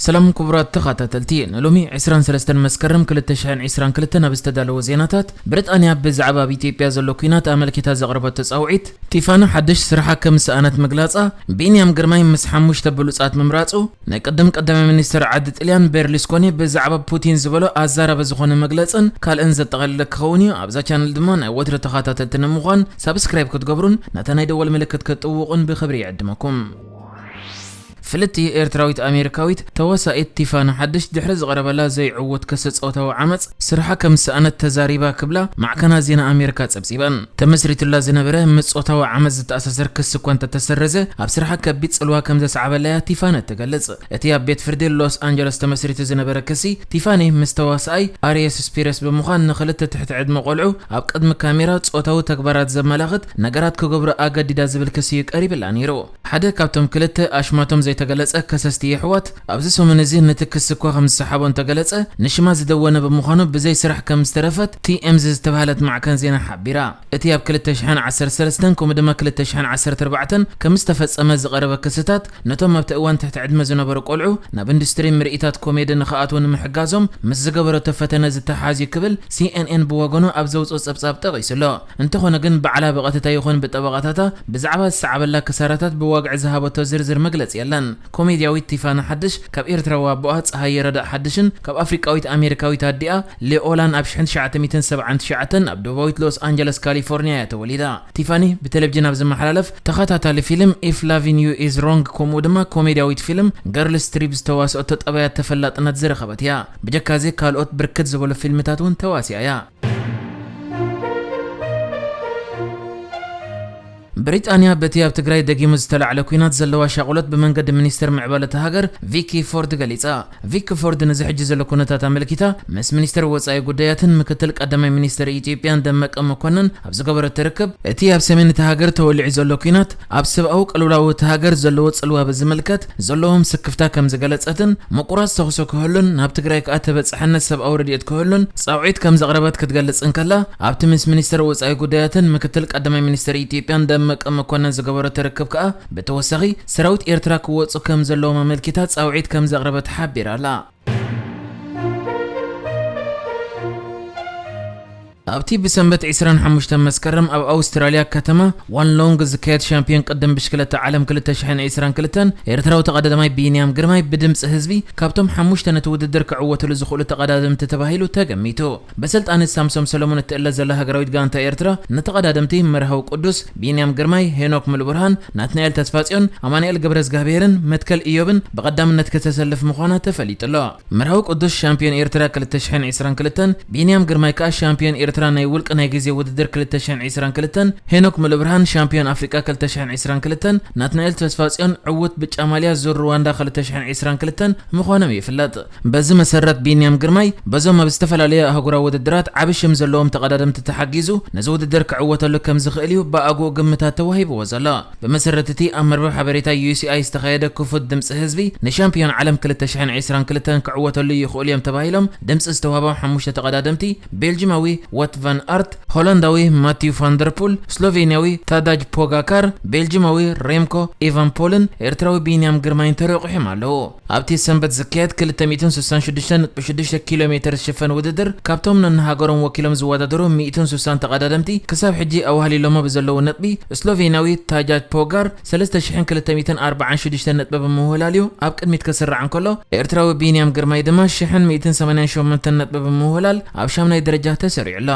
ሰላም ክቡራት ተኸታተልቲ፣ ንሎሚ ዕስራን ሰለስተን መስከረም ክልተ ሽሕን ዕስራን ክልተን ኣብ ዝተዳለወ ዜናታት፣ ብሪጣንያ ብዛዕባ ኣብ ኢትዮጵያ ዘሎ ኲናት ኣመልኪታ ዘቕረበቶ ጻውዒት፣ ቲፋኒ ሓድሽ ስርሓ ከም ዝሰኣነት ምግላጻ፣ ቢንያም ግርማይ ምስ ሓሙሽተ ብሉጻት ምምራጹ፣ ናይ ቅድም ቀዳማይ ሚኒስትር ዓዲ ጥልያን ቤርሉስኮኒ ብዛዕባ ፑቲን ዝበሎ ኣዛራቢ ዝኾነ መግለጽን ካልእን ዘጠቓለለ ክኸውን እዩ። ኣብዛ ቻነል ድማ ናይ ወትሩ ተኸታተልቲ ንምዃን ሳብስክራይብ ክትገብሩን ነታ ናይ ደወል ምልክት ክትጥውቑን ብኽብሪ ይዕድመኩም። ፍልጥቲ ኤርትራዊት ኣሜሪካዊት ተዋሳኢት ቲፋኒ ሓድሽ ድሕሪ ዝቐረበላ ዘይዕዉት ክሲ ጾታዊ ዓመጽ ስርሓ ከም ዝሰኣነት ተዛሪባ ክብላ ማዕከናት ዜና ኣሜሪካ ጸብጺበን። ተመስሪቱላ ዝነበረ ምስ ጾታዊ ዓመጽ ዝተኣሳሰር ክሲ እኳ እንተተሰረዘ፣ ኣብ ስርሓ ከቢድ ጽልዋ ከም ዘስዓበላ'ያ ቲፋኒ ትገልጽ። እቲ ኣብ ቤት ፍርዲ ሎስ ኣንጀለስ ተመስሪቱ ዝነበረ ክሲ፣ ቲፋኒ ምስ ተዋሳኣይ ኣርየስ ስፒረስ ብምዃን ንኽልተ ትሕቲ ዕድመ ቆልዑ ኣብ ቅድሚ ካሜራ ጾታዊ ተግባራት ዘመላኽት ነገራት ክገብሩ ኣገዲዳ ዝብል ክሲ እዩ ቀሪብላ ነይሩ። ሓደ ካብቶም ክልተ ኣሽማቶም ዘይተገለጸ ከሰስቲ የሕዋት፣ ኣብዚ ሰሙን እዚ ነቲ ክሲ እኳ ከም ዝሰሓቦ እንተገለጸ፣ ንሽማ ዝደወነ ብምዃኑ ብዘይ ስራሕ ከም ዝተረፈት ቲ ኤም ዚ ዝተባህለት ማዕከን ዜና ሓቢራ። እቲ ኣብ ክልተ ሽሕን ዓሰርተ ሰለስተን ከምኡ ድማ ክልተ ሽሕን ዓሰርተ ኣርባዕተን ከም ዝተፈጸመ ዝቐረበ ክስታት፣ ነቶም ኣብቲ እዋን ትሕቲ ዕድመ ዝነበሩ ቆልዑ ናብ ኢንዱስትሪ ምርኢታት ኮሜዲ ንኽኣትዉ ንምሕጋዞም ምስ ዝገበረቶ ፈተነ ዝተሓሓዝ እዩ ክብል ሲ ኤን ኤን ብወገኑ ኣብ ዘውፅኦ ጸብጻብ ጠቒሱ ኣሎ። እንተኾነ ግን ባዕላ ብቐጥታ ይኹን ብጠበቓታታ ብዛዕባ ዝሰዓበላ ክሳራታት ብዋግዒ ዝሃበቶ ዝርዝር መግለጺ የለን። ኮሜድያዊት ቲፋኒ ሓድሽ ካብ ኤርትራዊ ኣቦኣ ጸሃየ ረዳእ ሓድሽን ካብ ኣፍሪቃዊት ኣሜሪካዊት ኣዲኣ ሌኦላን ኣብ ሽሕን ትሽዓተ ሚእትን ሰብዓን ትሽዓተን ኣብ ደቡባዊት ሎስ ኣንጀለስ ካሊፎርኒያ እያ ተወሊዳ። ቲፋኒ ብቴሌቪዥን ኣብ ዝመሓላለፍ ተኸታታሊ ፊልም ኢፍ ላቪን ዩ ኢዝ ሮንግ ከምኡ ድማ ኮሜድያዊት ፊልም ገርልስ ትሪፕ ዝተዋስኦቶ ጠባያት ተፈላጥነት ዝረኸበት እያ። ብጀካዚ ካልኦት ብርክት ዝበሉ ፊልምታት እውን ተዋሲኣ እያ። ብሪጣንያ በቲ ኣብ ትግራይ ደጊሙ ዝተላዕለ ኲናት ዘለዋ ሻቕሎት ብመንገዲ ሚኒስትር ምዕባለ እታ ሃገር ቪኪ ፎርድ ገሊጻ። ቪኪ ፎርድ ነዚ ሕጂ ዘሎ ኩነታት ኣመልኪታ ምስ ሚኒስትር ወጻኢ ጉዳያትን ምክትል ቀዳማይ ሚኒስትር ኢትዮጵያን ደመቀ መኮንን ኣብ ዝገበረቶ ርክብ፣ እቲ ኣብ ሰሜን እታ ሃገር ተወሊዑ ዘሎ ኲናት ኣብ ሰብኣዊ ቅልውላው እታ ሃገር ዘለዎ ጽልዋ ብዝምልከት ዘለዎም ስክፍታ ከም ዝገለጸትን ምቁራጽ ተኹሲ ክህሉን ናብ ትግራይ ከኣ ተበጻሕነት ሰብኣዊ ረድኤት ክህሉን ጻውዒት ከም ዘቕረበት ክትገልጽ እንከላ፣ ኣብቲ ምስ ሚኒስትር ወጻኢ ጉዳያትን ምክትል ቀዳማይ ሚኒስትር ኢትዮጵያን ደመቀ መኮንን ዝገበረቶ ርክብ ከኣ ብተወሳኺ ሰራዊት ኤርትራ ክወጹ ከም ዘለዎም ኣመልኪታ ጻውዒት ከም ዘቕረበት ሓቢራ ኣላ። ኣብቲ ብሰንበት ዕስራን ሓሙሽተን መስከረም ኣብ ኣውስትራልያ ከተማ ዋንሎንግ ዝካየድ ሻምፒዮን ቅድም ብሽክለታ ዓለም ክልተ ሽሕን ዕስራን ክልተን ኤርትራዊ ተቐዳዳማይ ቢንያም ግርማይ ብድምፂ ህዝቢ ካብቶም ሓሙሽተ ነቲ ውድድር ክዕወትሉ ዝኽእሉ ተቐዳደምቲ ተባሂሉ ተገሚቱ። በሰልጣኒ ሳምሶም ሰሎሞን እትእለ ዘላ ሃገራዊት ጋንታ ኤርትራ ንተቐዳደምቲ መርሃዊ ቅዱስ፣ ቢንያም ግርማይ፣ ሄኖክ ሙሉብርሃን፣ ናትናኤል ተስፋጽዮን፣ ኣማኑኤል ገብረዝጋብሄርን መትከል ኢዮብን ብቐዳምነት ከተሰልፍ ምዃና ተፈሊጡ ኣሎ። መርሃዊ ቅዱስ ሻምፒዮን ኤርትራ ክልተ ሽሕን ዕስራን ክልተን፣ ቢንያም ግርማይ ከኣ ሻምፒዮን ኤርትራ ናይ ውልቂ ናይ ግዜ ውድድር ክልተ ሽሕን ዕስራን ክልተን፣ ሄኖክ ሙሉብርሃን ሻምፒዮን ኣፍሪቃ ክልተ ሽሕን ዕስራን ክልተን፣ ናትናኤል ተስፋጽዮን ዕዉት ብጫ ማልያ ዙር ሩዋንዳ ክልተ ሽሕን ዕስራን ክልተን ምዃኖም ይፍለጥ። በዚ መሰረት ቢንያም ግርማይ በዞም ኣብ ዝተፈላለዩ ኣህጉራዊ ውድድራት ዓቢ ሽም ዘለዎም ተቐዳደምቲ ተሓጊዙ ነዚ ውድድር ክዕወተሉ ከም ዝኽእል እዩ ብኣግኡ ግምታት ተዋሂብዎ ዘሎ። ብመሰረት እቲ ኣብ መርበብ ሓበሬታ ዩ ሲ ኣይ ዝተኻየደ ክፉት ድምፂ ህዝቢ ንሻምፒዮን ዓለም ክልተ ሽሕን ዕስራን ክልተን ክዕወተሉ ይኽእሉ እዮም ተባሂሎም ድምፂ ዝተዋህቦም ሓሙሽተ ተቐዳደምቲ ቤልጂማዊ ወት ቫን ኣርት፣ ሆላንዳዊ ማቲው ፋንደርፑል፣ ስሎቬንያዊ ታዳጅ ፖጋካር፣ ቤልጂማዊ ሬምኮ ኢቫንፖልን ኤርትራዊ ቢንያም ግርማይን ተረቑሖም ኣለዉ። ኣብቲ ሰንበት ዝካየድ ክልተ ሚእትን ስሳን ሽዱሽተ ነጥቢ ሽዱሽተ ኪሎ ሜተር ዝሽፈን ውድድር፣ ካብቶም ነንሃገሮም ወኪሎም ዝወዳደሩ ሚእትን ስሳን ተቐዳደምቲ፣ ክሳብ ሕጂ ኣዋህሊሎሞ ብዘለዉ ነጥቢ፣ ስሎቬንያዊ ታጃጅ ፖጋር ሰለስተ ሽሕን ክልተ ሚእትን ኣርባዓን ሽዱሽተ ነጥቢ ብምውህላል እዩ ኣብ ቅድሚት ክስራዕ እንከሎ፣ ኤርትራዊ ቢንያም ግርማይ ድማ ሽሕን ሚእትን ሰማንያን ሸሞንተን ነጥቢ ብምውህላል ኣብ ሻምናይ ደረጃ ተሰሪዑ ኣሎ።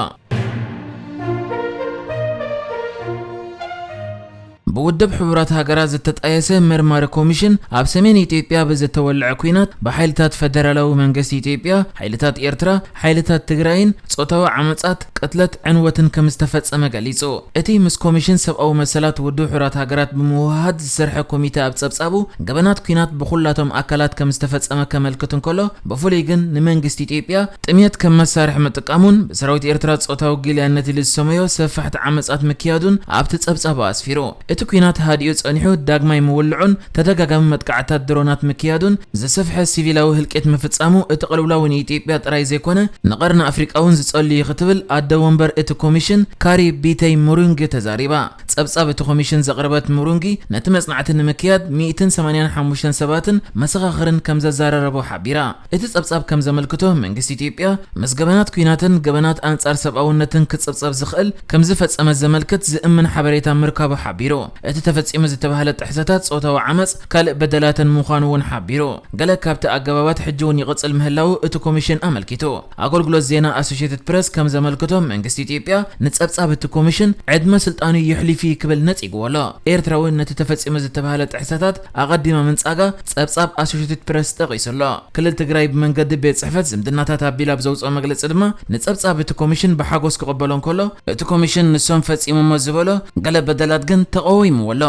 ብውድብ ሕቡራት ሃገራት ዝተጣየሰ መርማሪ ኮሚሽን ኣብ ሰሜን ኢትዮጵያ ብዝተወልዐ ኲናት ብሓይልታት ፈደራላዊ መንግስቲ ኢትዮጵያ፣ ሓይልታት ኤርትራ፣ ሓይልታት ትግራይን ጾታዊ ዓመጻት፣ ቅትለት፣ ዕንወትን ከም ዝተፈጸመ ገሊጹ። እቲ ምስ ኮሚሽን ሰብኣዊ መሰላት ውድብ ሕቡራት ሃገራት ብምውህሃድ ዝሰርሐ ኮሚተ ኣብ ጸብጻቡ፣ ገበናት ኲናት ብኹላቶም ኣካላት ከም ዝተፈጸመ ከመልክት እንከሎ፣ ብፍሉይ ግን ንመንግስቲ ኢትዮጵያ ጥምየት ከም መሳርሒ ምጥቃሙን ብሰራዊት ኤርትራ ጾታዊ ጊልያነት ኢሉ ዝሰመዮ ሰፋሕቲ ዓመጻት ምክያዱን ኣብቲ ጸብጻቡ ኣስፊሩ። እቲ ኲናት ሃዲኡ ጸኒሑ ዳግማይ ምውልዑን ተደጋጋሚ መጥቃዕታት ድሮናት ምክያዱን ዝሰፍሐ ሲቪላዊ ህልቂት ምፍጻሙ እቲ ቅልውላው ንኢትዮጵያ ጥራይ ዘይኮነ ንቐርኒ ኣፍሪቃ እውን ዝጸሉ እዩ ክትብል ኣደ ወንበር እቲ ኮሚሽን ካሪ ቢተይ ሙሩንጊ ተዛሪባ። ጸብጻብ እቲ ኮሚሽን ዘቕረበት ሙሩንጊ፣ ነቲ መጽናዕቲ ንምክያድ ሚእትን ሰማንያን ሓሙሽተን ሰባትን መሰኻኽርን ከም ዘዘራረቡ ሓቢራ። እቲ ጸብጻብ ከም ዘመልክቶ፣ መንግስቲ ኢትዮጵያ ምስ ገበናት ኲናትን ገበናት ኣንጻር ሰብኣውነትን ክጽብጸብ ዝኽእል ከም ዝፈጸመ ዘመልክት ዝእምን ሓበሬታ ምርካቡ ሓቢሩ። እቲ ተፈጺሙ ዝተባህለ ጥሕሰታት ጾታዊ ዓመጽ ካልእ በደላትን ምዃኑ እውን ሓቢሩ። ገለ ካብቲ ኣገባባት ሕጂ እውን ይቕጽል ምህላዉ እቲ ኮሚሽን ኣመልኪቱ። ኣገልግሎት ዜና ኣሶሼትድ ፕረስ ከም ዘመልክቶ፣ መንግስቲ ኢትዮጵያ ንጸብጻብ እቲ ኮሚሽን ዕድመ ስልጣኑ የሕሊፉ እዩ ክብል ነጺግዎ ኣሎ። ኤርትራ እውን ነቲ ተፈጺሙ ዝተባህለ ጥሕሰታት ኣቐዲማ ምንጻጋ ጸብጻብ ኣሶሼትድ ፕረስ ጠቒሱ ኣሎ። ክልል ትግራይ ብመንገዲ ቤት ጽሕፈት ዝምድናታት ኣቢላ ኣብ ዘውጽኦ መግለጺ ድማ፣ ንጸብጻብ እቲ ኮሚሽን ብሓጎስ ክቕበሎ እንከሎ፣ እቲ ኮሚሽን ንሶም ፈጺሞሞ ዝበሎ ገለ በደላት ግን ተቐዊምዎ ኣሎ።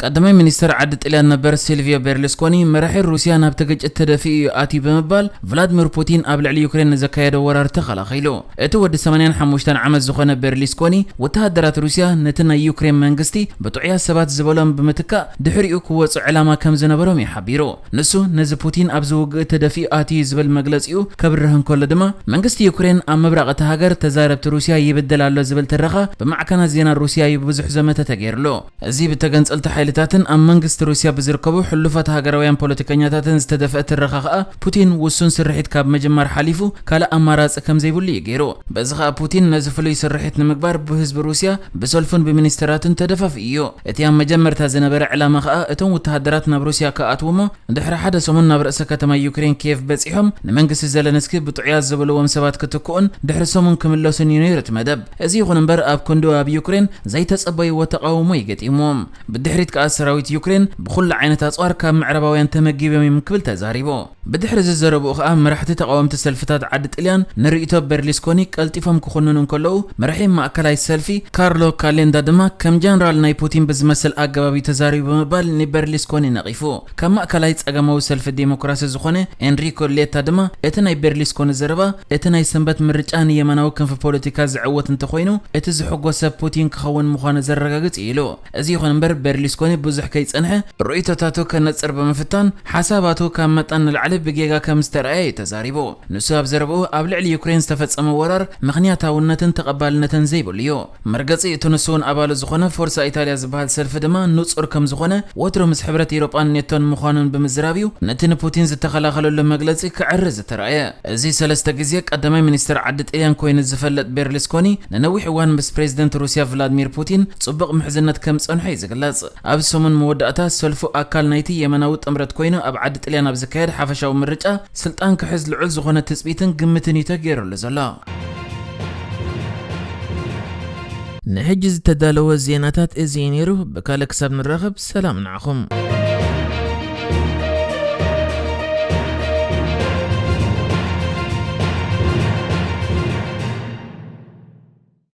ቀዳማይ ሚኒስተር ዓዲ ጥልያን ነበር ሲልቪዮ ቤርሉስኮኒ፣ መራሒ ሩስያ ናብቲ ግጭት ተደፊኡ እዩ ኣትዩ ብምባል፣ ቭላድሚር ፑቲን ኣብ ልዕሊ ዩክሬን ንዘካየዶ ወራር ተኸላኺሉ። እቲ ወዲ ሰማንያን ሓሙሽተን ዓመት ዝኾነ ቤርሉስኮኒ፣ ወተሃደራት ሩስያ ነቲ ናይ ዩክሬን መንግስቲ ብጥዑያት ሰባት ዝበሎም ብምትካእ፣ ድሕሪኡ ክወጹ ዕላማ ከም ዝነበሮም እዩ ሓቢሩ። ንሱ ነዚ ፑቲን ኣብዚ ውግእ ተደፊኡ ኣትዩ ዝብል መግለጺኡ ከብርህ እንከሎ ድማ፣ መንግስቲ ዩክሬን ኣብ ምብራቕ እታ ሃገር ተዛረብቲ ሩስያ ይብድል ኣሎ ዝብል ትረኻ ብማዕከናት ዜና ሩስያ እዩ ብዙሕ ዘመተ ተገይርሉ። እዚ ብተገንጸልቲ ሓይልታትን ኣብ መንግስቲ ሩስያ ብዝርከቡ ሕሉፋት ሃገራውያን ፖለቲከኛታትን ዝተደፍአ ትረኻ ከኣ፣ ፑቲን ውሱን ስርሒት ካብ ምጅማር ሓሊፉ ካልእ ኣማራጺ ከም ዘይብሉ እዩ ገይሩ። በዚ ከኣ ፑቲን ነዚ ፍሉይ ስርሒት ንምግባር ብህዝቢ ሩስያ ብሰልፉን ብሚኒስተራቱን ተደፋፊኡ እዩ። እቲ ኣብ መጀመርታ ዝነበረ ዕላማ ከኣ እቶም ወተሃደራት ናብ ሩስያ ክኣትዉ እሞ ድሕሪ ሓደ ሰሙን ናብ ርእሰ ከተማ ዩክሬን ኪየቭ በጺሖም ንመንግስቲ ዘለንስኪ ብጥዑያት ዝበልዎም ሰባት ክትክኡን ድሕሪ ሰሙን ክምለሱን እዩ ነይሩ እቲ መደብ። እዚ ይኹን እምበር ኣብ ክንድኡ ኣብ ዩክሬን ዘይተጸበይዎ ተቓውሞ እዩ ገጢምዎም። ብድሕሪት ከኣ ሰራዊት ዩክሬን ብኹሉ ዓይነት ኣጽዋር ካብ ምዕራባውያን ተመጊቦም እዮም ክብል ተዛሪቡ። ብድሕሪ እዚ ዘረብኡ ከኣ መራሕቲ ተቓወምቲ ሰልፍታት ዓዲ ጥልያን ንርእይቶ ቤርሊስኮኒ ቀልጢፎም ክኹንኑ እንከለዉ፣ መራሒ ማእከላይ ሰልፊ ካርሎ ካሌንዳ ድማ ከም ጀነራል ናይ ፑቲን ብዝመስል ኣገባብ እዩ ተዛሪቡ ብምባል ንቤርሊስኮኒ ነቒፉ። ካብ ማእከላይ ጸጋማዊ ሰልፊ ዴሞክራሲ ዝኾነ ኤንሪኮ ሌታ ድማ እቲ ናይ ቤርሊስኮኒ ዘረባ እቲ ናይ ሰንበት ምርጫ ንየማናዊ ክንፊ ፖለቲካ ዝዕወት እንተኾይኑ እቲ ዝሕጎስ ሰብ ፑቲን ክኸውን ምዃኑ ዘረጋግጽ እዩ ኢሉ። እዚ ይኹን እምበር ቤርሊስኮኒ ብዙሕ ከይጸንሐ ርእይቶታቱ ከነጽር ብምፍታን ሓሳባቱ ካብ መጠን ንላዕሊ ብጌጋ ከም ዝተረኣየ እዩ ተዛሪቡ። ንሱ ኣብ ዘረብኡ ኣብ ልዕሊ ዩክሬን ዝተፈጸመ ወራር ምኽንያታውነትን ተቐባልነትን ዘይብሉ እዩ። መርገጺ እቲ ንሱ እውን ኣባሉ ዝኾነ ፎርሳ ኢታልያ ዝበሃል ሰልፊ ድማ ንጹር ከም ዝኾነ፣ ወትሩ ምስ ሕብረት ኤውሮጳን ኔቶን ምዃኑን ብምዝራብ እዩ ነቲ ንፑቲን ዝተኸላኸለሉ መግለጺ ክዕሪ ዝተራእየ። እዚ ሰለስተ ግዜ ቀዳማይ ሚኒስትር ዓዲ ጥልያን ኮይኑ ዝፈልጥ ቤርሉስኮኒ፣ ንነዊሕ እዋን ምስ ፕሬዝደንት ሩስያ ቭላድሚር ፑቲን ጽቡቕ ምሕዝነት ከም ዝጸንሖ እዩ ዝግለጽ። ኣብ ሰሙን መወዳእታ ሰልፉ ኣካል ናይቲ የመናዊ ጥምረት ኮይኑ ኣብ ዓዲ ጥልያን ኣብ ዝካየድ ሓፈሻዊ ምርጫ ስልጣን ክሕዝ ልዑል ዝኾነ ትጽቢትን ግምትን እዩ ተገይሩሉ ዘሎ። ንሕጂ ዝተዳለወ ዜናታት እዚ እዩ ነይሩ። ብካልእ ክሳብ ንራኸብ ሰላም ንዓኹም።